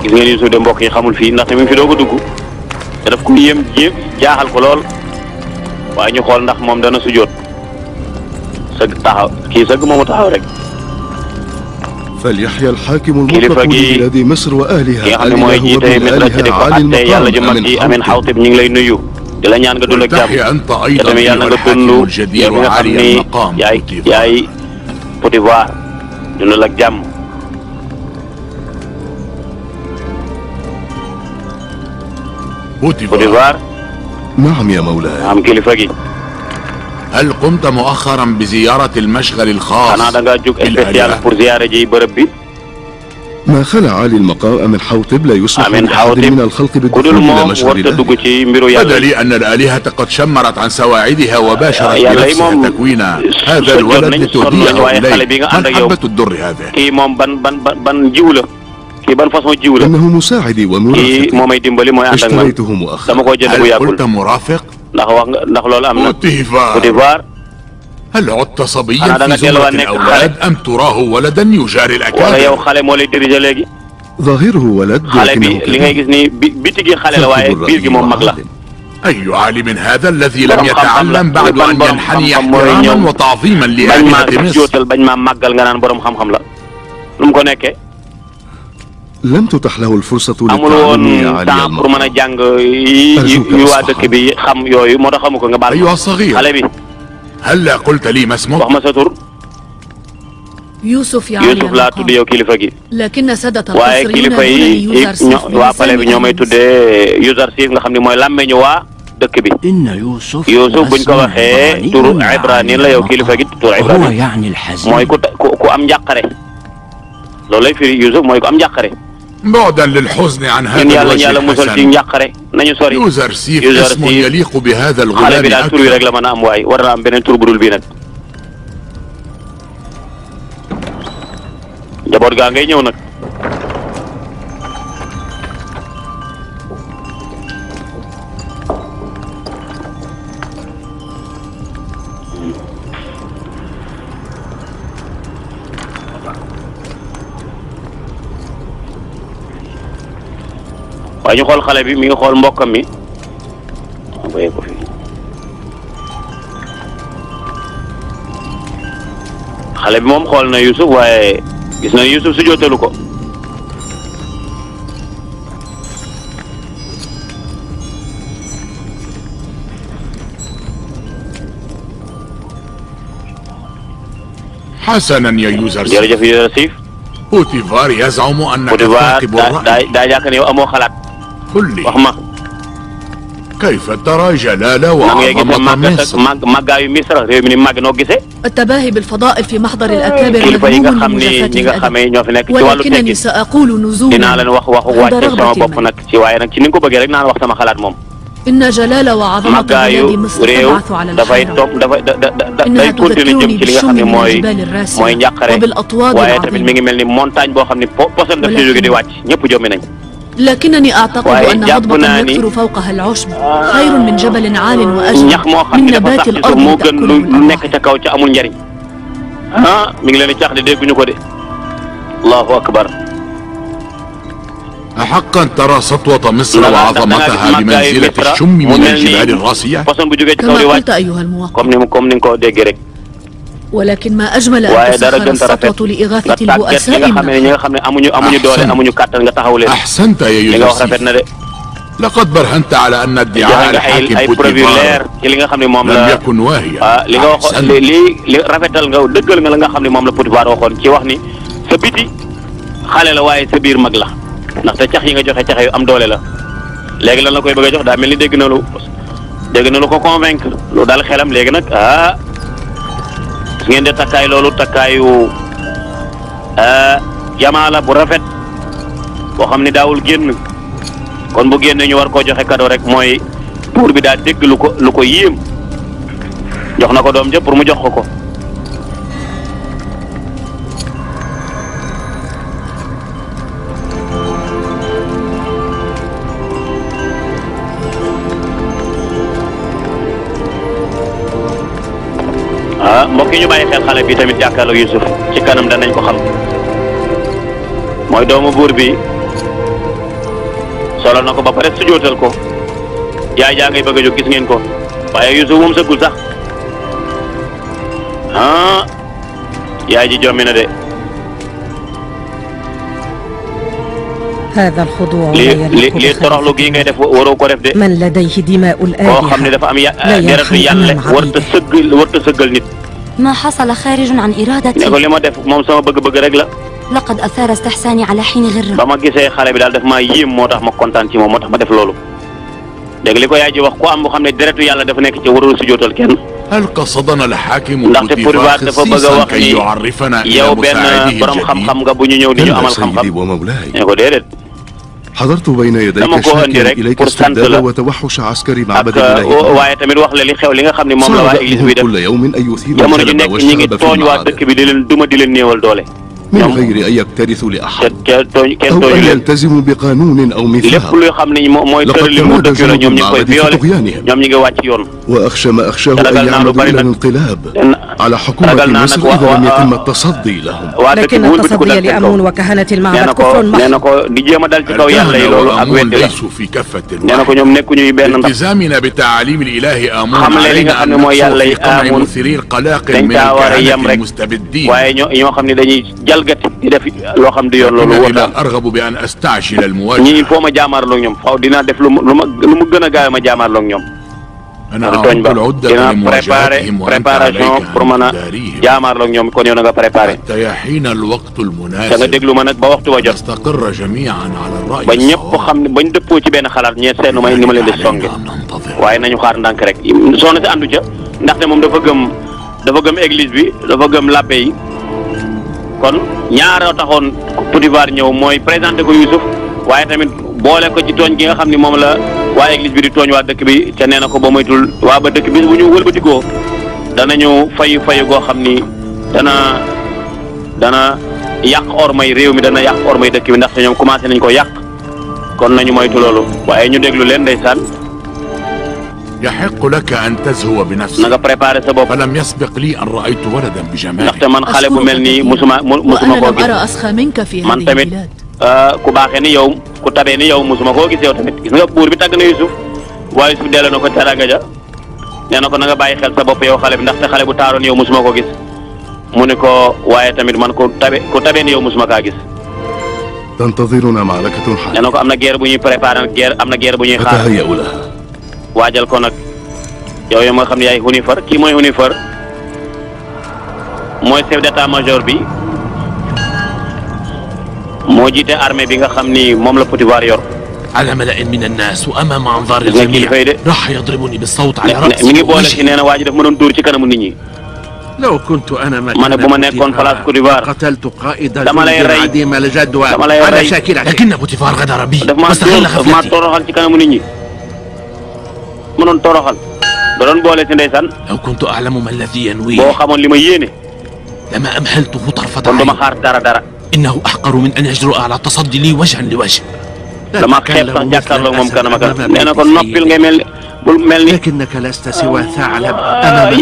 gis ngeen Youssouf de mbokk yi xamul fii ndaxte mi ngi fi doog a dugg te daf ko yéem jaaxal ko lool waaye ñu xool ndax moom dana sujjóot sëgg taxaw kii sëgg moomu taxaw rek. فليحيى الحاكم المطلق لبلاد مصر وأهلها ki nga xam ne mooy jiite Misra ci di ko àtte yàlla ju mag ji Amin Xawtib ñu ngi lay nuyu di la ñaan nga dund ak jàmm te tamit yàlla nga dund yow mi nga xam ni yaay Côte d'Ivoire dundal ak jàmm. Côte d'Ivoire. نعم يا مولاي. am kilifa gi. هل قمت مؤخرا بزيارة المشغل الخاص xanaa da ngaa jóg spécial pour ziyaare ji bërëb bi. ما خلع عالي المقام أمين حوطب لا يسمح لأحد من الخلق بالدخول إلى مشغل الله. بدا لي أن الآلهة قد شمرت عن سواعدها وباشرت بنفسها تكوين هذا الولد لتهديه إليه. من حبة الدر هذا؟ kii moom ban jiw la. kii ban façon jiw la. إنه مساعدي ومرافقي. kii moomay dimbali mooy ànd ak man. اشتريته مؤخرا. dama ko jënd bu yàggul. هل قلت مرافق؟ ndax wax nga ndax loolu am na. Côte d'Ivoire. هل عدت صبيا في زمرة الأولاد أم تراه ولدا يجاري الأكابر؟ wala yow xale moo lay diriger léegi. ظاهره ولد xale bi li ngay gis ni biti gi xale la waaye biir gi moom mag la. أي عالم هذا الذي لم يتعلم بعد أن ينحني احتراما وتعظيما لآلهة مصر؟ bañ maa màggal nga naan borom xam-xam la lu mu ko nekkee. لم تتح له الفرصة amul woon temps pour mën a jàng yi waa dëkk bi xam yooyu moo tax xamu ko nga baal. أيها الصغير. xale bi. هلا قلت لي ما اسمك؟ wax ma sa tur. يوسف يا Youssouf laa tudd yow kilifa gi. لكن سادة waaye القصريون kilifa yi يوزرسيف waa pale bi ñoo may tuddee Yuzarsif nga xam ne mooy làmmeñu waa dëkk bi. Youssouf buñ ko waxee turu ibrani la yow kilifa gi turu ibrani mooy ku am njàqare loolu lay firi Youssouf mooy ku am njàqare. بعدا للحزن عن هذا الوجه الحسن. يوزرسيف اسم يليق بهذا الغلام أكثر. jaboot gaa ngay ñëw nag. waaye ñu xool xale bi mi ngi xool mbokkam mi bayee ko fi xale bi moom xool na Youssouf waaye gis na Youssouf su jootalu ko. حسنا يا يوزرسيف. jërëjëf Yuzarsif. Côte d'Ivoire يزعم أنك Côte d'Ivoire فاقد الرأي. daa jàkk ne yow amoo xalaat. قل لي. wax ma. كيف ترى جلال وعظمة مصر؟ màggaayu Misra réew mi ni màgg noo gisee. التباهي بالفضائل في محضر الأكابر kilifa yi nga مذموم xam ni لمجازفة ñi nga xamee الأدب ñoo fi nekk ci wàllu ولكنني teggin سأقول نزولا dinaa leen wax waxu عند wàcce sama رغبة bopp من nag ci waaye nag ci ni nga ko bëggee rek naan wax sama xalaat moom. إن جلال وعظمة màggaayu بلاد مصر réew تبعث على dafay الحياة topp day إنها continuer jëm تذكرني ci li nga xam بالشم ne من mooy الجبال mooy الراسية njàqare وبالأطواد waaye tamit mi ngi العظيمة mel ni montagne boo xam ne poson daf ci jóge di wàcc ñëpp jommi nañ. لكنني أعتقد أن هضبة يكثر فوقها العشب خير من جبل عال وأجمل ñax moo xam من ne dafa نبات sax ci suuf الأرض moo gën تأكله lu الأرواح. nekk ca kaw ca amul njariñ mi ngi leen di caax de dégguñu ko de allahu akbar. أحقا ترى سطوة مصر وعظمتها بمنزلة الشم من الجبال الراسية؟ poson bu jógee ci kaw كما di قلت wàcc أيها الموقع comme ni nga ko déggee rek. ولكن ما أجمل waaye أن dara تسخر gën a rafet السطوة لإغاثة nga tàggat ñi البؤساء nga xam ne ñi nga xam ne amuñu doole amuñu kàttan nga taxaw leen. أحسنت يا li nga wax rafet يوسف. na de. لقد برهنت على أن ادعاء الحاكم ay كوت preuve yu leer ديفوار ci li nga xam ne moom لم la يكن واهيا. li nga wax li rafetal nga dëggal nga la nga xam ne moom la Côte d'Ivoire waxoon ci wax ni sa biti xale la waaye sa biir mag la ndaxte cax yi nga joxe cax yu am doole la léegi lan la koy bëgg a jox daa mel ni dégg na lu dégg na lu ko convaincre lu dal xelam léegi nag su ngeen di takkaay loolu takkaayu jamaa la bu rafet boo xam ne daawul génn kon bu génne ñu war koo joxe cadeau rek mooy buur bi daa dégg lu ko yéem jox na ko doom ja pour mu jox ko mbokk yi ñu bàyyi xel xale bi tamit jàkkaarloo Yusuf ci kanam danañ ko xam mooy doomu buur bi solo na ko ba pare sujootal ko yaay jaa ngay bëgg a jóg gis ngeen ko waaye Yusuf moom sëggul sax yaay ji jommi na de هذا الخضوع li toroxlu gi ngay def waroo ko def de من لديه دماء الآلهة koo xam ne dafa am deretu yàlla warta sëggal nit ما حصل خارج عن إرادتي ne ko li ma def moom sama bëgg-bëgg rek la لقد أثار استحساني على حين غرة ba ma gisee xale bi daal daf maa yéem moo tax ma kontaan ci moom moo tax ma def loolu dégg li ko yaay ji wax ku am boo xam ne deretu yàlla dafa nekk ci warul sujootal kenn هل قصدنا الحاكم ndaxte Potifar dafa bëgg a wax ni yow benn borom xam-xam nga bu ñu ñëw di ñu amal xam-xam ne ko déedéet حضرت بين يديك شاكرا إليك استبدال وتوحش عسكري معبد الله waaye tamit wax la li xew li nga xam ne moom la waa église bi def كل يوم أن يثير jamono ji nekk ñi ngi tooñ waa dëkk bi di leen duma di leen néewal doole من غير أن يكترثوا لأحد kenn أو tooñu أن leen يلتزموا بقانون أو lépp ميثاق luy xam ne mooy tërali mu dëkk la ñoom ñu ngi koy violé ñoom ñu ngi wàcc yoon وأخشى ما أخشاه أن يعمدوا إلى الانقلاب على حكومة مصر إذا لم يتم التصدي لهم لكن التصدي لأمون وكهنة المعبد كفر محض nee na ko di jéem a dal ci kaw yàlla yi loolu ak weddi la ليسوا في كفة nee na ko ñoom nekkuñuy benn ndax التزامنا بتعاليم الإله آمون xam leen li nga xam ne mooy yàlla yi amoon مثيري القلاقل dañ من caa war a yem الكهنة rek المستبدين waaye ñoo xam ne dañuy jalgati di def loo xam di yoon loolu إنني wóor لا أرغب بأن أستعجل ñii المواجهة foo ma jaamaarloo ak ñoom faaw dinaa def lu mu gën a gaaw ma jaamaarloo ak ñoom أنا tooñ أعد ba العدة dina لمواجهتهم وأنت préparation عليك pour mën a أن تداريهم jaamaarloo ak ñoom kon yow na nga préparé حتى يحين الوقت da nga المناسب déglu ma nag ba waxtu wa jot نستقر جميعا على الرأي ba ñëpp xam ne bañ dëppoo ci benn xalaat ñeent seen may ni ma leen di songe waaye nañu xaar ndànk rek soxna si àndu ca ndaxte moom dafa gëm église bi dafa gëm labbe yi kon ñaaroo taxoon Potifar ñëw mooy présenté ko Youssouf waaye tamit boole ko ci tooñ gi nga xam ni moom la waa église bi di tooñ waa dëkk bi te nee na ko ba moytul waa ba dëkk bi bu ñu wëlbatikoo danañu fayu goo xam ni dana yàq ormay réew mi dana yàq ormay dëkk bi ndaxte ñoom commencé nañ ko yàq kon nañu moytu loolu waaye ñu déglu leen ndeysaan يحق لك أن تزهو بنفسك na nga préparé sa bopp فلم يسبق لي أن رأيت ولدا بجمالك ndaxte man xale bu mel nii musuma koo gis أرى أسخى منك في man هذه tamit البلاد ku baaxee ni yow ku tabee ni yow musuma koo gis yow tamit gis nga buur bi tàgg na Youssouf waaye Youssouf delloo na ko teraanga ja nee na ko na nga bàyyi xel sa bopp yow xale bi ndaxte xale bu taaroon yow musuma ko gis mu ne ko waaye tamit man ku tabee ni yow musuma kaa gis تنتظرنا معركة حادة nee na ko am na guerre bu ñuy préparé am na guerre bu ñuy xaar فتهيأوا لها waajal ko nag yow yow nga xam ne yaay Hunifar kii mooy Hunifar mooy chef d'état-major bi moo jiite armée bi nga xam ni moom la Potifar yor على ملأ من الناس وأمام أنظار الجميع راح يضربني بالصوت على رأسي mi ngi boole ci nee na waa ji daf ma doon dóor ci kanamu nit ñi لو كنت أنا ma ne bu ma nekkoon place Potifar قتلت قائد dama lay rey عديم الجدوى dama lay على rey شاكلته لكن بوتيفار غدر بي daf maa واستغل daf maa غفلتي toroxal ci kanamu nit ñi ma doon toroxal da doon boole ci ndeysaan لو كنت أعلم ما الذي boo ينويه xamoon li ma yéene لما أمهلته طرفة kon duma عين xaar dara إنه أحقر من أن يجرؤ على التصدي لي وجها لوجه dama xeeb sax jàkkaarloo moom kanam ak kanam nee na ko noppil ngay mel bul mel ni لكنك لست سوى ثعلب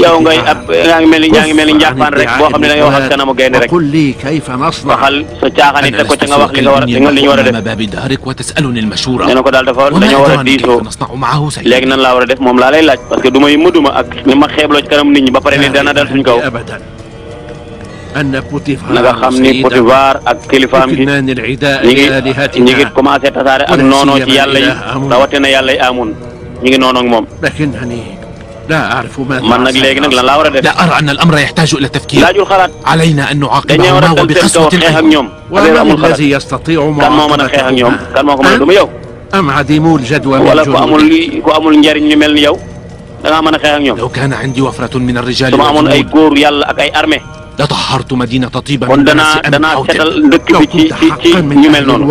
yow ngay ab yaa ngi mel ni njàppaan rek boo xam ne da ngay wax ak kanamu gaynde rek قل لي كيف نصنع waxal sa caaxaan it teg ko ca nga wax li nga war li ñu war a def أمام باب دارك وتسألني المشورة nee na ko daal dañoo war a diisoo نصنع معه سيد léegi nan laa war a def moom laa lay laaj parce que du ma mëduma ak ni ma xeebloo ci kanam nit ñi ba pare ni dana dal suñ kaw أبدا أن بوتيفار na nga xam ni Potifar ak kilifaam gi فقدان العداء ñi لآلهتنا ngi commencé tasaare ak noonoo ci yàlla yi rawatina yàlla yi amoon ñi ngi noonoo ak moom لكنني لا أعرف ماذا man nag léegi nag lan laa war a def لا أرى أن الأمر يحتاج إلى تفكير laajul xalaat علينا أن dañoo war a نعاقبهما dal seen kaw وبقسوة xeex ak العين ñoom ومن amul xalaat الذي يستطيع kan moo mën a xeex ak ñoom kan moo ko mën a du ma yow أم عديمو الجدوى wala من ku amul جنودك ku amul njariñ ñu mel ni yow da ngaa mën a xeex ak ñoom. لو كان عندي وفرة من الرجال su ma amoon ay góor yàlla ak ay armée. لطهرت مدينة طيبة kon من دنس danaa حوتب. setal dëkk bi ci ñu mel noonu.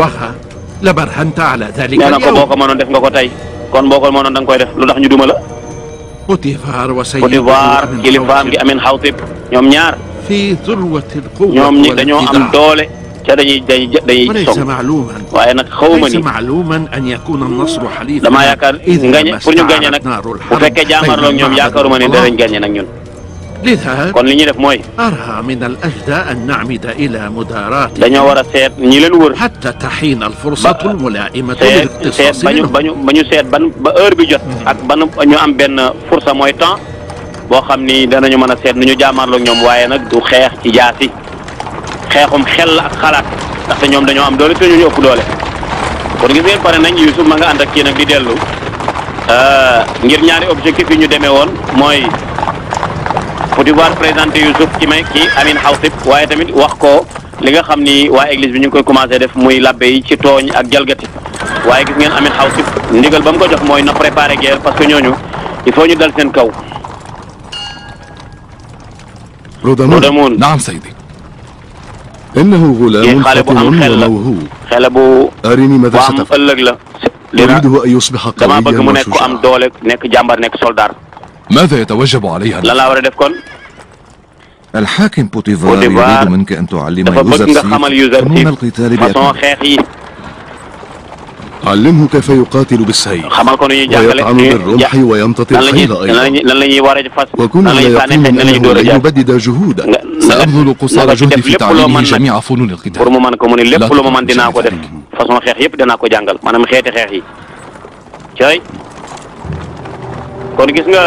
لبرهنت على ذلك nee na ko boo اليوم. ko mënoon def nga ko tey kon boo ko mënoon da nga koy def lu tax ñu duma la. بوتيفار وسيده Potifar أمين kilifaam gi حوتب Amin Xawtib ñoom ñaar في ذروة القوة ñoom ñi dañoo am والابتداع. doole ca dañuy وليس song معلوما waaye nag xawma ليس ni معلوما أن يكون النصر حليفا damaa yaakaar ngañe pour ñu gañe nag bu fekkee jaamarloo ñoom yaakaaruma ni danañ gañe nag ñun. لذا kon li ñuy def mooy أرى من الأجدى أن نعمد إلى مداراة dañoo war a seet ñi leen wër حتى تحين الفرصة الملائمة seet للاقتصاص منهم. ba ñu seet ba heure bi jot ak ban ñu am benn fursa mooy temps boo xam ni danañu mën a seet nu ñu jaamarloo ñoom waaye nag du xeex ci jaasi xeexum xel ak xalaat ndaxte ñoom dañoo am doole te ñu ëpp doole. kon gis ngeen pare nañ Youssouf ma nga ànd ak kii nag di dellu ngir ñaari objectif yi ñu demee woon mooy Potifar présenté Youssouf ci Amin Xawtib waaye tamit wax ko li nga xam ni waa église bi ñu ngi koy commencé def muy labbe yi ci tooñ ak jalgati waaye gis ngeen Amin Xawtib ndigal ba mu ko jox mooy na préparer guerre parce que ñooñu il faut ñu dal seen kaw. رودامون نعم سيدي إنه غلام xale bu am فطن xel la وموهوب xale bu أرني ماذا bu am ستفعل ëllëg la. أريده أن يصبح dama bëgg mu قويا nekk ku am وشجاعا doole nekk jàmbar nekk soldat. ماذا يتوجب عليها lan laa war a def kon. الحاكم بوتيفار بوتيفار يريد منك أن تعلم dafa bëgg nga xamal يوزرسيف فنون Youssouf القتال façon بأكمله. xeex yi. علمه كيف يقاتل بالسيف xamal ko nu ñuy jàngale ويطعن بالرمح ويمتطي الخيل أيضا lan la ñuy war a fas. وكن lan la على ñuy sànni يقين xeex nan la ñuy أنه door a لن jaar. يبدد جهودا سأبذل قصارى جهدي في تعليمه جميع فنون pour القتال mu mën ko mu ne lépp لا lu ma mën تقل dinaa ko def شيئا. façon xeex yëpp dinaa ko jàngal maanaam xeeti xeex yi. cooy kon gis nga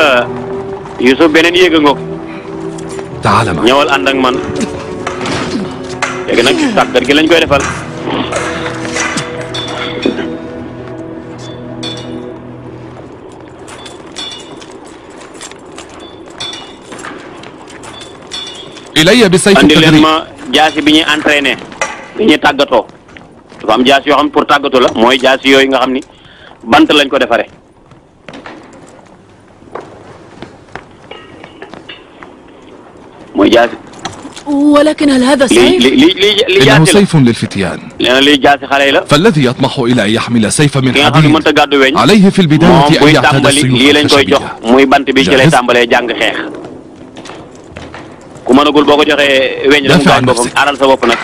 Youssouf beneen yéeg a ngoog تعال معي ñëwal ànd ak man léegi nag tàggat gi lañ koy defal. إلي بسيف andi leen التدريب ma jaasi bi ñuy entraîné bi ñuy tàggatoo dafa am jaasi yoo xam ne pour tàggatoo la mooy jaasi yooyu nga xam ni bant lañ ko defaree. mooy jaasi. ولكن هل هذا lii سيف؟ lii إنه jaasi la سيف للفتيان nee na lii jaasi xale yi la. فالذي يطمح إلى أن يحمل سيفا من ki nga xam ne حديد mënta gàddu weñ. عليه في البداية moom أن buy يعتاد tàmbali السيوف lii lañ koy jox الخشبية muy bant bi ci lay جاهز؟ tàmbalee jàng xeex. ku mënagul boo ko joxee weñ rek mu دافع gaañ عن boppam نفسك. aaral sa bopp nag.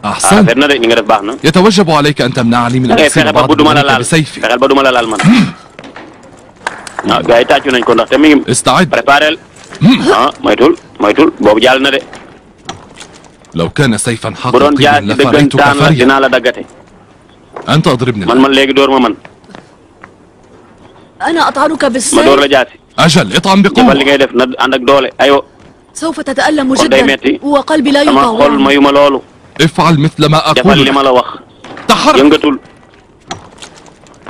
أحسن rafet na de ni nga def baax na. يتوجب عليك أن تمنعني من da ngay أكسير fexe ba بعض bu duma la ذلك laal بسيفي fexeel ba duma la laal man. ah gars yi tàccu nañ ko ndax te mi ngi استعد préparel. ah moytul boobu jàll na de. لو كان سيفا bu doon حقيقيا jaasi لفريتك dëggantaan la فريا dinaa la daggate. أنت أضربني man léegi door ma man. أنا أطعنك ma door بالسيف. la jaasi. أجل اطعن defal li بقوة ngay def na ànd ak doole aywa. سوف تتألم kon day جدا metti. وقلبي لا sama xol يطاوعني. mayuma loolu. افعل مثل ما defal أقول li ma لك. la wax. تحرك yëngatul.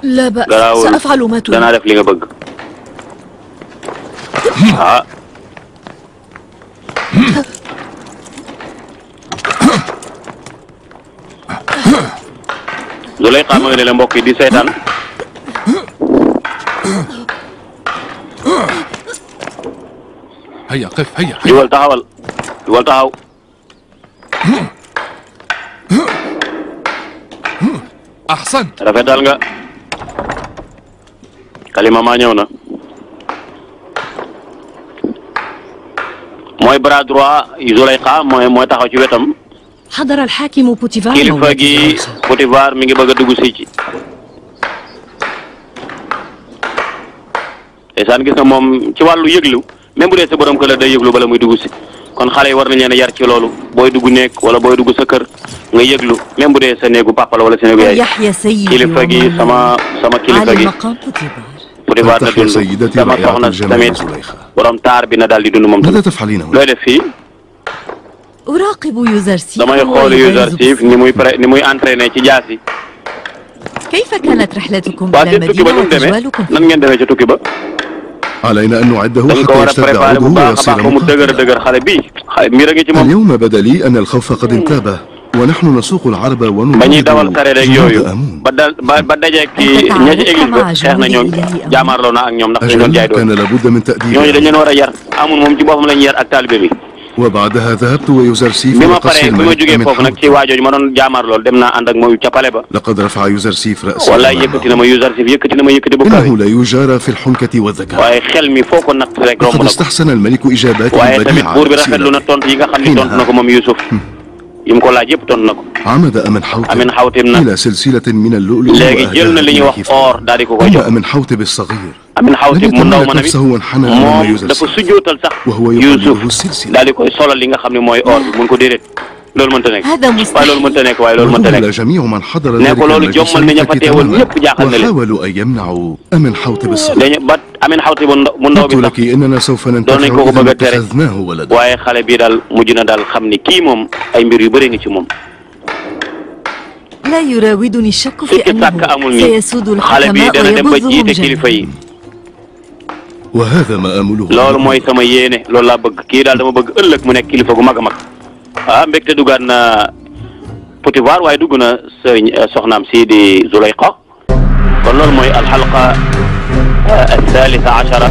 لا بأس garaawul سأفعل ما danaa تريد. def li nga bëgg. ah. Zuleyxa ma nga ne la mbokk yi di seetaan. هيا قف هيا juwal taxawal juwal taxaw. أحسن rafetal nga. Kalima maa ñëw na. mooy bras droit Zuleyxa mooy taxaw ci wetam. حضر الحاكم بوتيفار kilifa gi Potifar mi ngi bëgg a dugg si ci. ndeysaan gis nga moom ci wàllu yëglu même bu dee sa borom kër la day yëglu bala muy dugg si kon xale yi war nañ leen a yar ci loolu booy dugg nekk wala booy dugg sa kër nga yëglu même bu dee sa néegu papa la wala sa néegu yaay. يحيى سيدي kilifa gi sama kilifa على gi مقام بوتيفار Potifar na تحيا dund سيدتي sama رائعة soxna الجمال tamit زليخة. borom taar bi na daal di dund moom ماذا tamit. تفعلين هنا؟ looy def fii أراقب يوزرسيف damay xool Youssouf ni muy entraîné ci jaasi. كيف كانت رحلتكم waa إلى seen tukki ba المدينة nu mu demee وتجوالكم nan ngeen demee ca tukki ba. علينا أن نعده dañ ko حتى war a يشتد préparer bu عوده baax a baax ويصير ba mu dëgër مقاتلا dëgër xale bii xale mbir a ngi ci moom. اليوم بدا لي أن الخوف قد انتابه ونحن نسوق العرب bañuy dawal sareet ak yooyu أمون. ba dajeeg ci ña ci église ba xeex na ñoom jaamaarloo na ak ñoom ndax dañu doon jaay doon كان لابد من تأديب ñooñu dañ leen war a yar amul moom ci boppam lañu yar ak taalibe bi وبعدها ذهبت ويوزرسيف bi ma لقصر paree bi ma الملك jógee أمن foofu nag حوت ci waajooju ma doon jaamaar lool dem naa ànd ak moom ca pale ba لقد رفع يوزرسيف رأسه wallaay yëkkati na ma Yuzarsif yëkkati na ma yëkkati bu kawe إنه لا يجارى في الحنكة والذكاء waaye xel mi foo ko natt rek romb لقد na ko استحسن الملك إجاباته waaye tamit البديعة buur bi rafetlu na tontu yi nga xam ne tontu na ko moom Yuusuf yi mu ko laaj yëpp tontu na ko عمد أمن حوت Amin Xawtib nag إلى سلسلة من اللؤلؤ léegi jël na li ñuy wax or daal di ko koy jox أمن حوتب الصغير Amin Xawtib mu ndaw ma na bi نفسه وانحنى أمام moom dafa يوزرسيف sujjootal sax وهو Yuusuf يقلده السلسلة daal di koy solal li nga xam ne mooy or bi mun ko déedéet loolu mënta nekk هذا waaye loolu mënta nekk waaye loolu mënta وذهل nekk جميع من حضر ne ذلك ko loolu المجلس jommal na ña fa teewal ñëpp jaaxal na leen وحاولوا أن يمنعوا أمن حوتب الصغير dañu ba Amin Xawtib mu ndaw قلت bi sax لك إننا سوف doon nañ ننتفع ko ko إذا bëgg ما a tere اتخذناه ولدا waaye xale bii daal mujj na daal xam ni kii moom ay mbir yu bëri ngi ci moom لا يراودني الشك في sikki sàkk أنه amul ni سيسود xale bii الحكماء dana dem ba ويبذهم jiite kilifa yi جميعا وهذا ما آمله loolu mooy sama yéene loolu laa bëgg kii daal dama bëgg ëllëg mu nekk kilifa gu mag a mag ah mbégte duggaat na Potifar waaye dugg na sëriñ soxnaam sii di Zulayqa kon loolu mooy alxalqa الثالثة عشرة